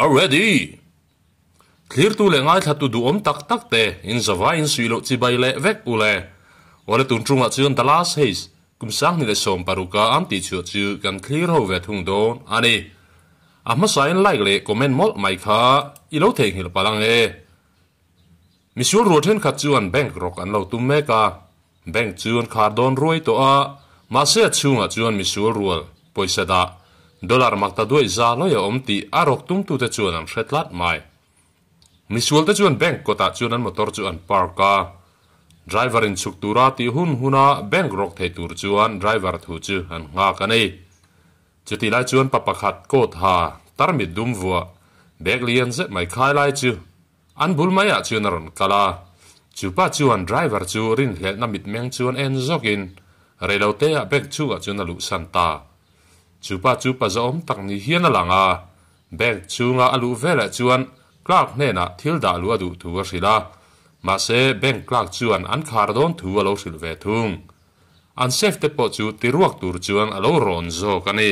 Ready! Thlirtu leh ngaithlatu duhawm tak tak te in zavai in suih loh chibai leh vek u le. Awle tun tungah chuan The Last Haze kum 2016 a an tihchhuah chu kan thlir ho ve thung dawn a ni. A hmasain like leh comment mawlh mai kha i lo theihnghilh palh ang e. Misual rual thenkhat chuan bank rawk an lo tum mek a, bank chu an khar dawn ruai tawh a, mahse a chhungah chuan misual rual pawisa dah dollar makta duaih za lawi a awm tih a rawk tumtute chuan an hre tlat mai. Misualte chuan bank kawtah chuan an motor chu an park a, driver in chhuk tura tih hun huna bank rawk thei tur chuan driver thu chu an nghak a ni. Chutih lai chuan pa pakhat coat ha tarmit dum vuah bag lian zet mai khai lai chu An bul maiah chuan a rawn kal a, chupa chuan driver chu rinhlelhna mitmeng chuan en zawkin reiloteah bag chhungah chuan a luhsan ta. Chupa chu pa zawhawm tak ni hian a lang a, bag chhunga a luh velah chuan clerk hnenah thil dah luh a duh thu a hrilh a, mahse bank clerk chuan an khar dawn thu a lo hrilh ve thung. An safe te pawh chu tiruak tur chuan a lo rawn zawk a ni.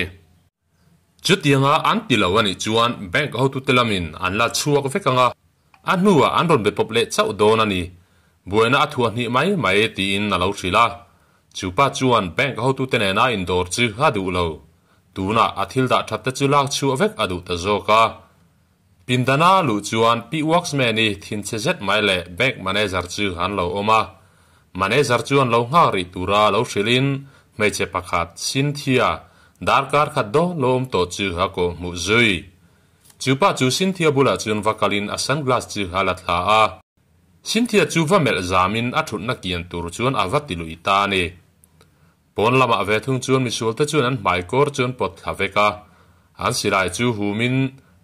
Chutianga an ti lo a nih chuan bank hotute lamin an la chhuak vek ang a, a hnuah an rawn be pawp leh chauh dawn a ni. Buaina a thuah hnih mai mai tiin a lo hrilh a. Chupa chuan bank hotute nena indawr chu a duh lo. Tunah a thil dah that te chu lak chhuah vek a duh ta zawk a. Pindana luh chuan Pi Waxman-i thinchhe zet mai leh bank manager chu an lo awm a. Manager chuan lo nghak rih tura lo hrilhin hmeichhe pakhat Cynthia darkar khat dawn lo awm tawh chu a kawh hmuh zui. Chupa chu Cynthia bulah chuan va kalin a sunglass chu a la thla a. Cynthia chu va melh zamin a thutna kian tur chuan a va ti lui ta a ni. Pawn lamah ve thung chuan misualte chuan an hmai kawr chu an pawt thla vek a, an silai chu humin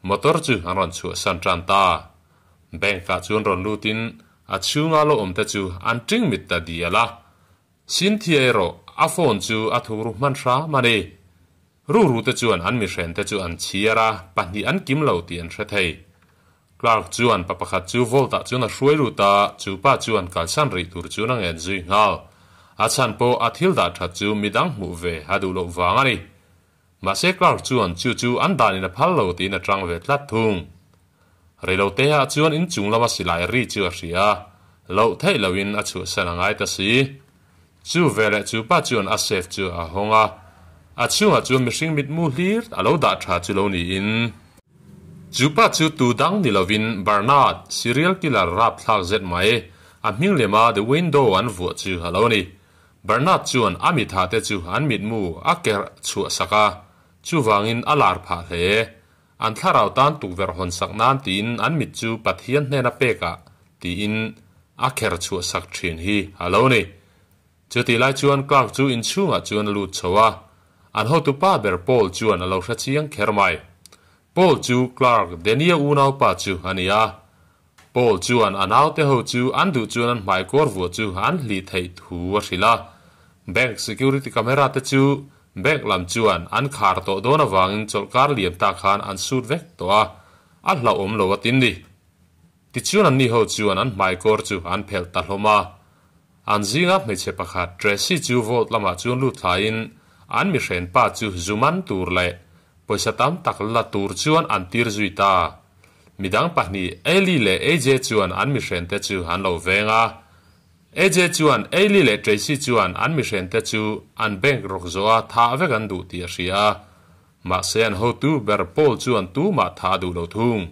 motor chu an rawn chhuahsan tan ta. Bank-ah chuan rawn lutin a chhunga lo awmte chu an ṭing mit ta dial a. Cynthia erawh a phone chu a thukru hman hram a ni. Rurute chuan an mihrente chu an chhiar a, pahnih an kim lo tih an hre thei. Clark chuan pa pakhat chu Vault-ah chuan a hruai lut a, chu pa chuan kalsan rih tur chuan a ngen zui nghal. A chhan pawh a thil dah that chu midang hmuh ve a duh loh vang a ni. Mahse Clark chuan chu chu an danin a phal lo tiin a tang ve tlat thung. Reiloteah chuan inchung lama silai ri chu a hria a, loh theih lohin a chhuahsan a ngai ta si. Chu veleh chu pa chuan a safe chu a hawng a, a chhungah chuan mihring mitmu hlir a lo dah tha chu lo niin. Chu pa chu tu dang ni lovin Bernard, serial killer rapthlak zet mai, a hming lema The Window an vuah chu a lo ni. Bernard chuan a mitha te chu an mitmu a kerh chhuah sak a, chuvangin a lar phah hle. An thlarau tan tukverh hawn sak nan tiin an mit chu Pathian hnena pekah tiin a kher chhuah sak thin hi a lo ni. Chutih lai chuan Clark chu inchhungah chuan a lut chho a, an hotu pa ber Paul chuan a lo hre chiang kher mai. Paul chu Clark Denia unaupa chu a ni a. Paul chuan a naute ho chu an duh chuan an hmai kawr vuah chu an hlih theih thu a hrilh a. Bank security camera te chu bank lam chuan an khar tawh dawn avangin chawlhkar liam ta khan an sut vek tawh a, a hlauhawm lo a tin ni. Tichuan anni ho chuan an hmai kawr chu an phelh ta hlawm a. An zinga hmeichhe pakhat Tracy chu vault lamah chuan lut thlaiin an mihren pa chu zu man tur leh pawisa tam tak la tur chuan an tir zui ta. Midang pahnih Ellie leh AJ chuan an mihren te chu an lo veng a. AJ chuan Ellie leh Tracy chuan an mihren te chu an bank rawk zawh a thah vek an duh tih a hria a. Mahse an hotu ber Paul chuan tumah thah a duh lo thung.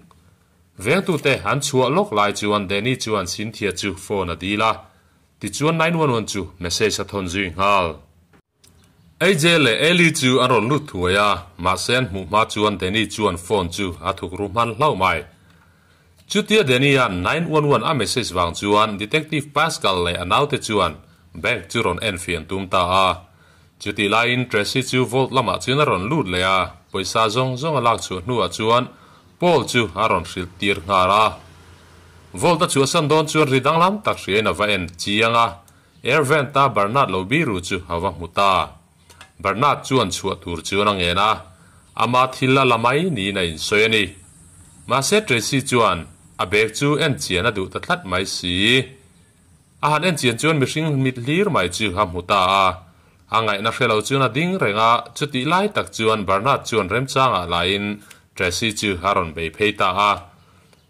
Vengtute an chhuah lawk lai chuan Danny chuan Cynthia chu phone a dil a, tichuan 911 chu message a thawn zui nghal. AJ leh Ellie chu an rawn lut thuai a, mahse an hmuh hma chuan Danny chuan phone chu a thuk ru hman hlauh mai. Chutia Danny-a'n 911 a message vang chuan Detective Pascal leh a naute chuan bank chu rawn enfian tum ta a. Chutih laiin Tracy chu vault lamah chuan a rawn lut leh a, pawisa zawng zawng a lak chhuah hnuah chuan Paul chu a rawn hrilh tir nghal a. Vault a chhuahsan dawn chuan ri danglam tak hriain a va en chiang a, air vent-a Bernard lo biru chu a va hmu ta. Bernard chuan chhuah tur chuan a ngen a, ama thil a la mai niin a insawi a ni. Mahse Tracy chuan a bag chu en chian a duh ta tlat mai si. A han en chian chuan mihring mit hlir mai chu a hmu ta a. A ngaihna hre lo chuan a ding reng a, chutih lai tak chuan Bernard chuan remchangah laiin Tracy chu a rawn bei phei ta a.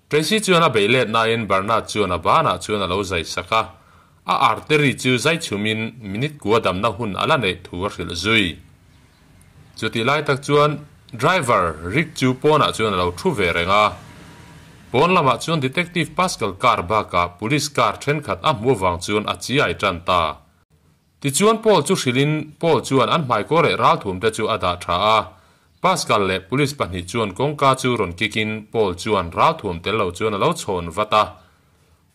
Tracy chuan a bei let nain Bernard chuan a banah chuan a lo zai sak a, a artery chu zai chhumin minute kua damna hun a la neih thu a hrilh zui. Chutih lai tak chuan driver Rick chu pawnah chuan a lo thu ve reng a. Pawn lamah chuan Detective Pascal car bakah police car thenkhat a hmuh avang chuan a chiai tan ta. Tichuan Paul chu hrilhin Paul chuan an hmaikaw leh ralthumte chu a dah tha a. Pascal leh police pahnih chuan kawngka chu rawn kikin Paul chuan ralthum tel lo chuan a lo chhawn vat a.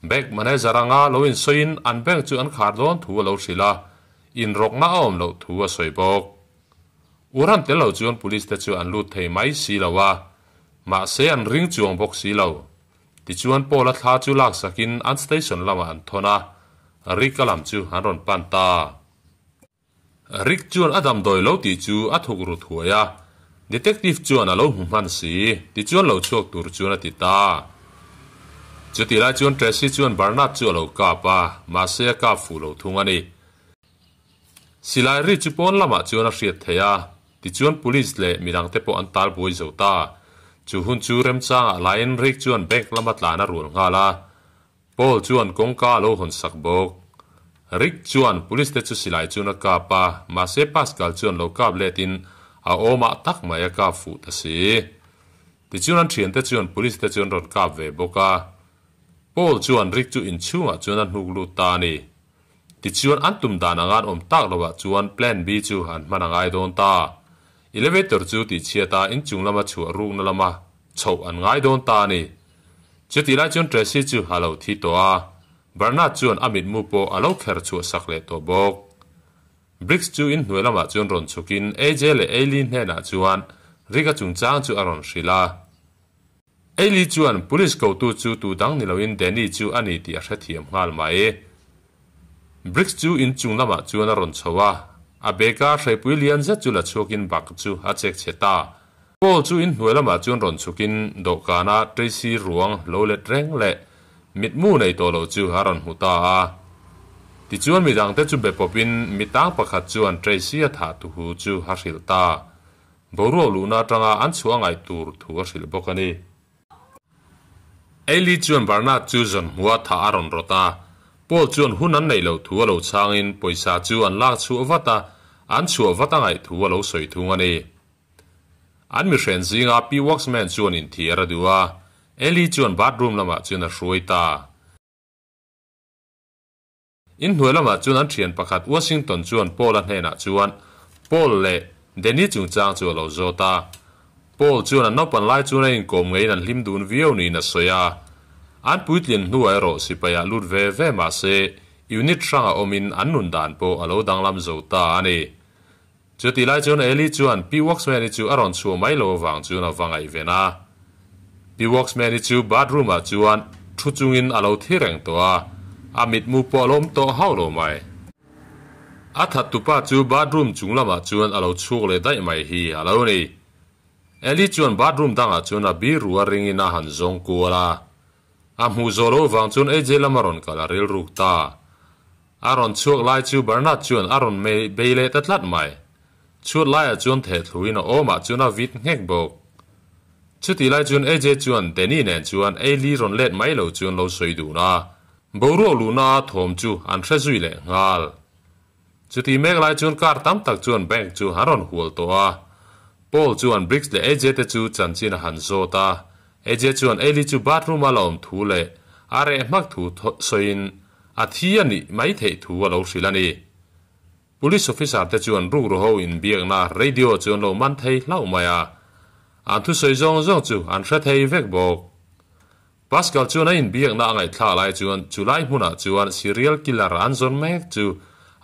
Bank manager anga lo insawiin an bank chu an khar dawn thu a lo hrilh a, inrawkna a awm loh thu a sawi bawk. Uran tel lo chuan police te chu an lut thei mai si lo a, mahse an ring chuang bawk si lo. Tichuan Paul-a thla chu laksakin an station lamah an thawn a, Rick-a lam chu an rawn pan ta. Rick chuan a damdawi lo tih chu a thuk ru thuai a, detective chuan a lo hmu hman si, tichuan lo chhuak tur chuan a ti ta. Chutih lai chuan Tracy chuan Bernard chu a lo kap a, mahse a kap fuh lo thung a ni. Silai ri chu pawn lamah chuan a hriat theih a, tichuan police leh midangte pawh an tal buai zo ta. Chu hun chu remchangah laiin Rick chuan bank lama tlan a rual nghal a, Paul chuan kawngka a lo hawn sak bawk. Rick chuan police te chu silai chuan a kap a, mahse Pascal chuan lo kap letin a awmah tak mai a kap fuh ta si. Tichuan an thiante chuan police te chu an rawn kap ve bawk a. Paul chuan Rick chu inchhungah chuan a hnuk lut ta a ni. Tichuan an tum dan anga an awm tak loah chuan Plan B chu an hman a ngai dawn ta. Elevator chu tihchhiat a inchung lama chhuah rukna lama chhoh an ngai dawn ta a ni. Chutih lai chuan Tracy chu a lo thi tawh a, Bernard chuan a mitmu pawh a lo kher chhuah sak leh tawh bawk. Briggs chu inhnuai lamah chuan rawn chhukin AJ leh Ailey hnenah chuan Rick-a chungchang chu a rawn hrilh a. Ailey chuan police kotu chu tu dang ni loin Danny chu a ni tih a hrethiam nghal mai. Briggs chu inchung lamah chuan a rawn chho a, a bag-a hreipui lian zet chu la chhuakin bak chu a chek chhe ta. Paul chu inhnuai lamah chuan rawn chhukin dawhkana Tracy ruang lo let reng leh mitmu nei tawh lo chu a rawn hmu ta a. Tichuan midangte chu be pawpin mi tang pakhat chuan Tracy a thah tuhu chu a hrilh ta. Boruak luhna atanga an chhuah ngaih tur thu a hrilh bawk a ni. Ailey chuan Bernard chu zawn hmuha thah a rawn rawt a. Paul chuan hun an neih loh thu a lo chhangin pawisa chu an lak chhuah vat a, an chhuah vat a ngaih thu a lo sawi thung a ni. An mihren zinga Pi Waxman chuan inthiar a duh a, Ellie chuan bathroom lamah chuan a hruai ta. Inhnuai lamah chuan an thian pakhat Washington chuan Paul-a hnenah chuan Paul leh Danny chungchang chu a lo zawt a. Paul chuan an naupan lai chuan a inkawm ngeiin an hlim dun viau niin a sawi a. An puitlin hnuah erawh sipaiah lut ve ve mah se unit hranga awmin an nun dan pawh a lo danglam zo ta a ni. Chutih lai chuan Eli chuan Pi Waxman-i chu a rawn chhuah mai lo avang chuan a va ngaihven a. Pi Waxman-i chu bathroom ah chuan thu chungin a lo thi reng tawh a, a mitmu pawh a lawm tawh hauh lo mai. A thattupa chu bathroom chung lamah chuan a lo chhuak leh daih mai hi a lo ni. Eli chuan bathroom dangah chuan a biru a ringin a han zawng kual a. A hmuh zawh lo avang chuan AJ lam a rawn kal a rilruk ta. A rawn chhuak lai chu Bernard chuan a rawn mei bei leh ta tlat mai. Chhuat laiah chuan thehthluin a awmah chuan a vit nghek bawk. Chutih lai chuan AJ chuan Danny nen chuan Ailey rawn let mai lo chuan lo sawi dun a, boruak luhna a thawm chu an hre zui leh nghal. Chutih mek lai chuan car tam tak chuan bank chu an rawn hual tawh a. Paul chuan Briggs leh AJ te chu chanchin a han zawt a, AJ chuan Ailey chu bathroom a la awm thu leh a reh hmak thu sawiin A thi a nih mai theih thu a lo hrilh a ni. Police officer te chuan rukru ho inbiakna radio chu an lo man thei hlauh mai a, an thusawi zawng zawng chu an hre thei vek bawk. Pascal chuan a inbiakna a ngaihthlak lai chuan chulai hmunah chuan serial killer an zawn mek chu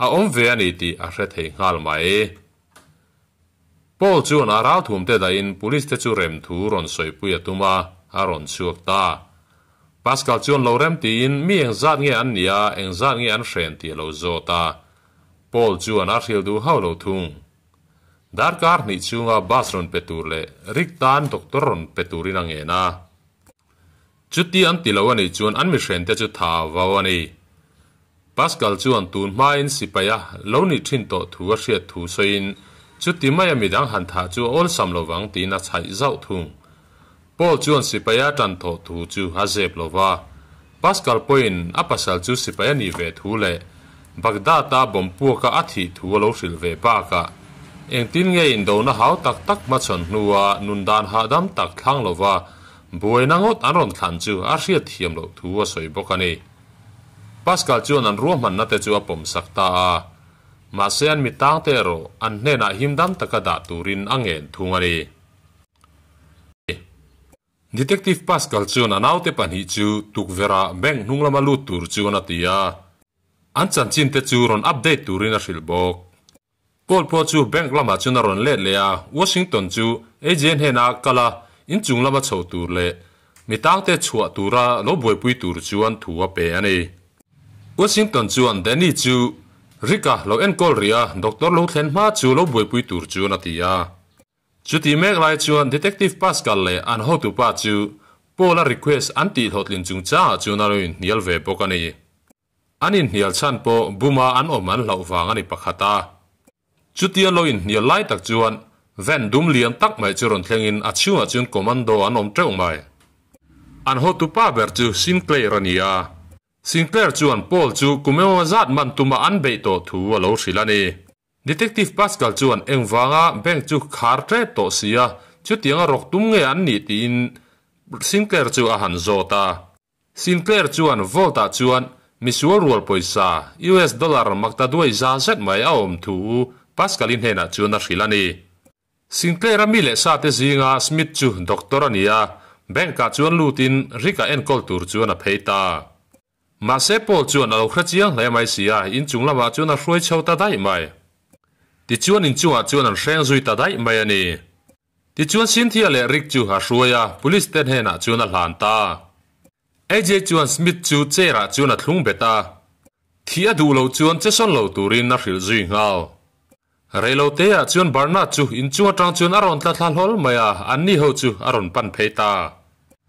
a awm ve a ni tih a hre thei nghal mai. Paul chuan a ralthumte dahin police te chu rem thu rawn sawipui a tum a, a rawn chhuak ta. Pascal chuan lo rem tiin mi engzat nge an nih a, engzat nge an hren tih a lo zawt a. Paul chuan a hrilh duh hauh lo thung. Darkar hnih chhunga bus rawn pe tur leh Rick tan doctor rawn pe turin a ngen a. Chuti an ti lo a nih chuan an mihrente chu tha a vau a ni. Pascal chuan tun hmain sipai a lo nih thin tawh thu a hriat thu sawiin chuti maia midang han thah chu a awlsam lovang tiin a chhaih zauh thung. Paul chuan sipai a tan thawh thu chu a zep lo va, Pascal pawhin a pasal chu sipai a nih ve thu leh Baghdad-a bomb puaka a thih thu a lo hrilh ve bakah engtin nge indona hau tak tak hmachhawn hnua nundan hahdam tak thlang lo va buaina ngawt an rawn thlan chu a hriat thiam loh thu a sawi bawk a ni. Pascal chuan an ruahmanna te chu a pawmsak ta a, mahse an mitangte erawh an hnenah himdam taka dah turin a ngen thung a ni. Detective Pascal chuan a naute pahnih chu tukverhah bank hnung lama lut tur chuan a ti a, an chanchin te chu rawn update turin a hrilh bawk. Paul pawh chu bank lamah chuan a rawn let leh a, Washington chu AJ hnenah kal a, inchung lama chho tur leh mi tangte chhuah tura lo buaipui tur chuan thu a pe a ni. Washington chuan Danny chu Rick-a lo enkawl rih a, doctor lo thlen hma chu lo buaipui tur chuan a ti a. Chutih mek lai chuan Detective Pascal leh an hotupa chu Paul-a request an tihhlawhtlin chungchangah chuan a lo inhnial ve bawk a ni. An inhnial chhan pawh buma an awm an hlauh vang a ni pakhat a. Chutia lo inhnial lai tak chuan van dum lian tak mai chu rawn thlengin a chhungah chuan commando an awm teuh mai. An hotupa ber chu Sinclair a ni a. Sinclair chuan Paul chu kum emaw zat man tuma an beih tawh thu a lo hrilh a ni. Detective Pascal chuan engvanga bank chu khar tep tawh si a, chutianga rawk tum nge an nih tiin Sinclair chu a han zawt a. Sinclair chuan Vault-ah chuan misual rual pawisa US dollar maktaduai za zet mai a awm thu Pascal-i hnenah chuan a hrilh a ni. Sinclair-a mi leh sate zinga Smith chu doctor a ni a, bank-ah chuan lutin Rick-a enkawl tur chuan a phei ta. Mahse Paul chuan a lo hre chiang hle mai si a, inchung lamah chuan a hruai chho ta daih mai. Tichuan inchungah chuan an hreng zui ta daih mai a ni. Tichuan Cynthia leh Rick chu a hruai a, police te hnenah chuan a hlan ta. AJ chuan Smith chu chair ah chuan a thlung bet a, thih a duh loh chuan che sawn lo turin a hrilh zui nghal. Reilote ah chuan Bernard chu inchung atang chuan a rawn tla thla hlawl mai a, anni ho chu a rawn pan phei ta.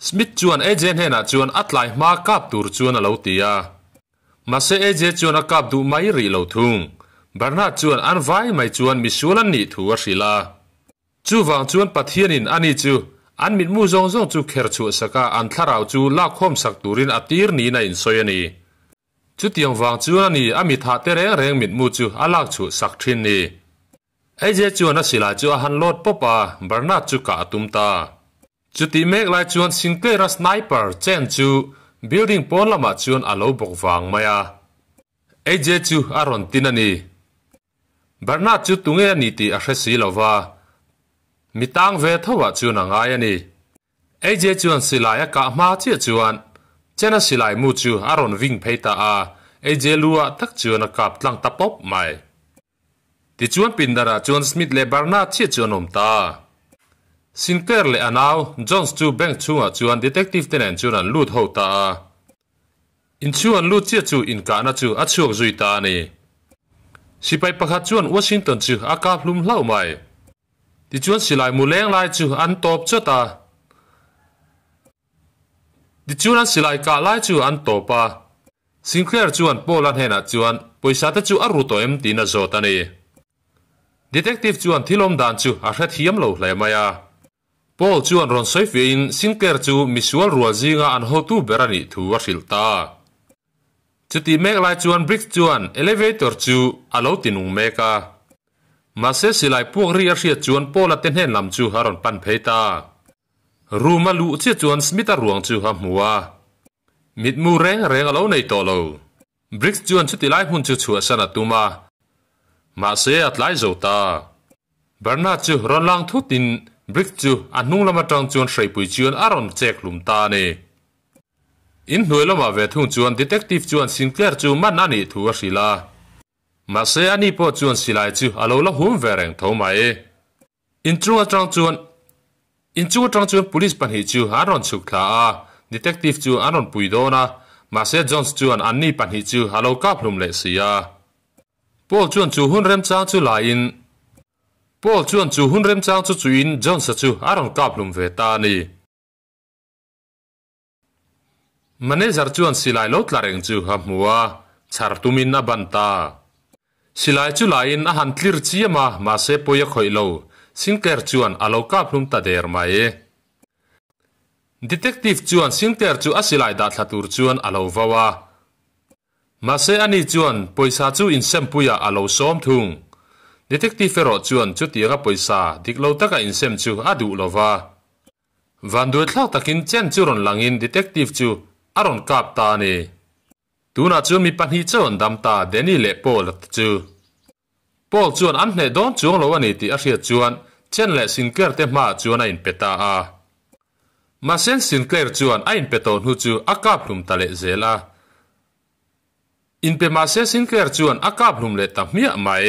Smith chuan AJ hnenah chuan a tlai hma kap tur chuan a lo ti a. Mahse AJ chuan a kap duh mai rih lo thung. Bernard chuan an vai mai chuan misual an nih thu a hrilh a. Chuvang chuan Pathianin ani chu an mitmu zawng zawng chu kher chhuahsak a, an thlarau chu lakkhawm sak turin a tir niin a insawi a ni. Chutiang vang chuan a ni a mitha te reng reng mitmu chu a lak chhuah sak thin ni. AJ chuan a silai chu a han lawt pawp a, Bernard chu kah a tum ta. Chutih mek lai chuan Sinclair-a sniper chen chu building pawn lamah chuan a lo bawk vang mai a. AJ chu a rawn tin a ni. Bernard chu tunge a ni tih a hre si lo va, mi tang ve tho ah chuan a ngai a ni. AJ chuan silai a kah hma chiah chuan Chena silai mu chu a rawn ving phei ta a, AJ lu ah tak chuan a kap tlang ta pawp mai. Tichuan pindarah chuan Smith leh Bernard chiah chu an awm ta. Sinclair leh a nau Jones chu bank chhungah chuan detective te nen chuan an lut ho ta a. Inchhung an lut chiah chu inkahna chu a chhuak zui ta a ni. Sipai pakhat chuan Washington chu a kap hlum hlauh mai. Tichuan silai mu leng lai chu an tawp chawt a. Tichuan an silai kah lai chu an tawp a. Sinclair chuan Paul-a hnenah chuan pawisa te chu a ru tawh em tiin a zawt a ni. Detective chuan thil awm dan chu a hrethiam lo hle mai a. Paul chuan rawn sawi fiahin Sinclair chu misual rual zinga an hotu ber a nih thu a hrilh ta. Chutih mek lai chuan Briggs chuan elevator chu a lo ti nung mek a. Mahse silai puak ri a hriat chuan Paul-a te hnen lam chu a rawn pan phei ta. Room a luh chiah chuan Smith-a ruang chu a hmu a. Mitmu reng reng a lo nei tawh lo. Briggs chuan chuti lai hmun chu chhuahsan a tum a. Mahse a tlai zo ta. Bernard chu rawn lang thutin Briggs chu a hnung lam atang chuan hreipui chuan a rawn chek hlum ta a ni. In hnuai lamah ve thung chuan detective chuan Sinclair chu man a nih thu a hrilh a. Mahse ani pawh chuan silai chu a lo la hum ve reng tho mai. Inchung atang chuan Inchung atang chuan police pahnih chu an rawn chhuk thla a, detective chu an rawn pui dawn a, mahse Jones chuan anni pahnih chu a lo kap hlum leh si a. Paul chuan chu hun remchang chu la in Paul chuan chu hun remchang chu chuin Jones-a chu a rawn kap hlum ve ta a ni. Manager chuan silai lo tla reng chu a hmu a, chhar tumin a ban ta. Silai chu lain a han tlir chiam a, mahse pawi a khawih lo. Sinclair chuan a lo kap hlum ta der mai. Detective chuan Sinclair chu a silai dah thla tur chuan a lo vau a. Mahse ani chuan pawisa chu insempuiah a lo sawm thung. Detective erawh chuan chutianga pawisa dik lo taka insem chu a duh lo va. Vanduai thlak takin chen chu rawn langin detective chu a rawn kap ta a ni. Tunah chuan mi pahnih chauh an dam ta, Danny leh Paul-a te chu. Paul chuan an hneh dawn chuang lo a ni tih a hriat chuan Chen leh Sinclair te hmaah chuan a inpe ta a. Mahse Sinclair chuan a inpe tawh hnu chu a kap hlum ta leh zel a. Inpe mahse Sinclair chuan a kap hlum leh ta hmiah mai.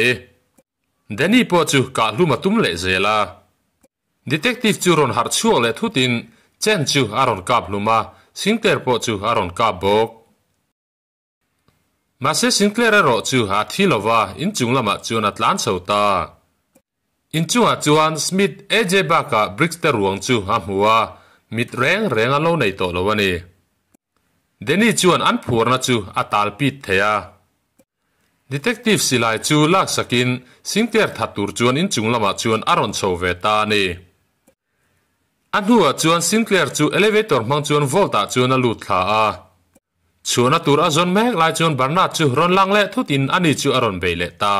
Danny pawh chu kah hlum a tum leh zel a. Detective chu rawn harh chhuak leh thutin Chen chu a rawn kap hlum a, Sinclair pawh chu a rawn kap bawk. Mahse Sinclair erawh chu a thi lo va, inchung lamah chuan a tlan chho ta. Inchungah chuan Smith AJ bakah Briggs te ruang chu a hmu a, mit reng reng a lo nei tawh lo a ni. Danny chuan an phuarna chu a tal pit thei a. Detective silai chu laksakin Sinclair that tur chuan inchung lamah chuan a rawn chho ve ta a ni. A hnuah chuan Sinclair chu elevator hmang chuan vault ah chuan a lut thla a. Chhuahna tur a zawn mek lai chuan Bernard chu rawn lang leh thutin ani chu a rawn bei leh ta.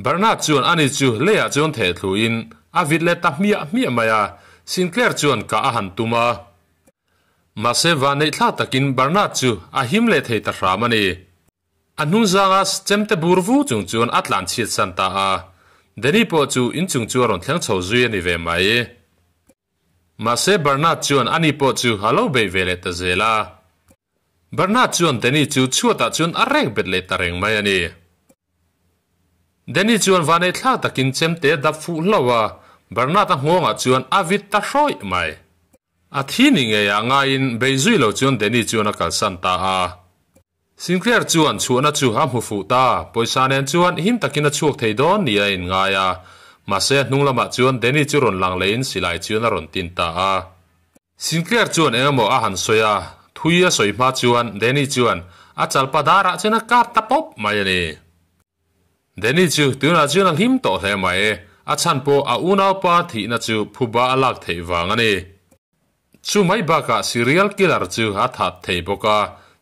Bernard chuan ani chu leiah chuan theh thluin a vit leh ta hmiah hmiah mai a, Sinclair chuan kah a han tum a. Mahse vanneih thlak takin Bernard chu a him leh thei ta hram a ni. A hnung zanga chemte bur vu chung chuan a tlan chhiat san ta a, Danny pawh chu inchung chu a rawn thleng chho zui a ni ve mai. Mahse Bernard chuan ani pawh chu a lo bei ve leh ta zel a. Bernard chuan Danny chu chhuatah chuan a rek bet leh ta reng mai a ni. Danny chuan vanei thlak takin chemte a dap fuh hlauh a, Bernard-a nghawngah chuan a vit ta hrawih mai. A thi ni ngeiah ngaiin bei zui lo chuan Danny chuan a kalsan ta a. Sinclair chuan chhuahna chu a hmu fuh ta, pawisa nen chuan him takin a chhuak thei dawn ni a inngai a. Mahse a hnung lamah chuan Danny chu rawn lang leiin silai chuan a rawn tin ta a. Sinclair chuan eng emaw a han sawi a, thui a sawi hma chuan Danny chuan a chalpa darah chuan a kap ta pawp mai a ni. Danny chu tunah chuan a hlim tawh hle mai, a chhan pawh a unaupa thihna chu phuba a lak theih vang a ni. Chu mai bakah serial killer chu a that thei bawk a,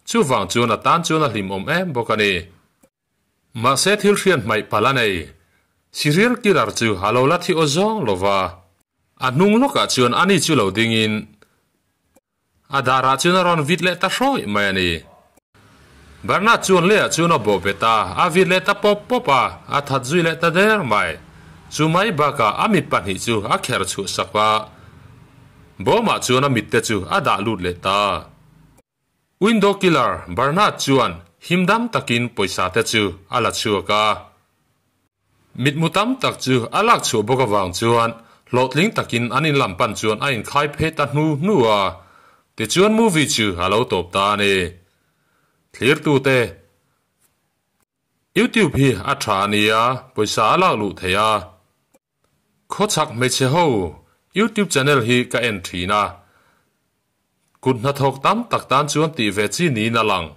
chuvang chuan a tan chuan a hlimawm em bawk a ni. Mahse thil hriat hmaih palh a nei. Serial killer chu a lo la thi aw zawng lo va. A hnung lawkah chuan ani chu lo dingin a darah chuan a rawn vit leh ta hrawih mai a ni. Bernard chuan leiah chuan a bawh bet a, a vit leh ta pawp pawp a, a that zui leh ta der mai. Chu mai bakah a mit pahnih chu a kher chhuah sak a, bawmah chuan a mitte chu a dah lut leh ta. Window killer Bernard chuan himdam takin pawisa te chu a la chhuak a. Mitmu tam tak chu a lak chhuah bawk avang chuan hlawhtling takin an in lam pan chuan a inkhai phei ta hnu hnu a. Tichuan movie chu a lo tawp ta a ni. Thlirtute. YouTube hi a tha a nia, pawisa a lak luh theih a. Khawchhak hmeichhe ho YouTube channel hi ka en thin a, kut hnathawk tam tak tan chuan tih ve chi niin a lang.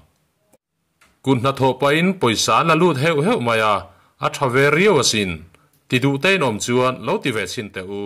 Kut hnathawh pahin pawisa an la lut heuh heuh mai a, a tha ve riau asin. Ti duh te in awm chuan lo ti ve chhin teh u.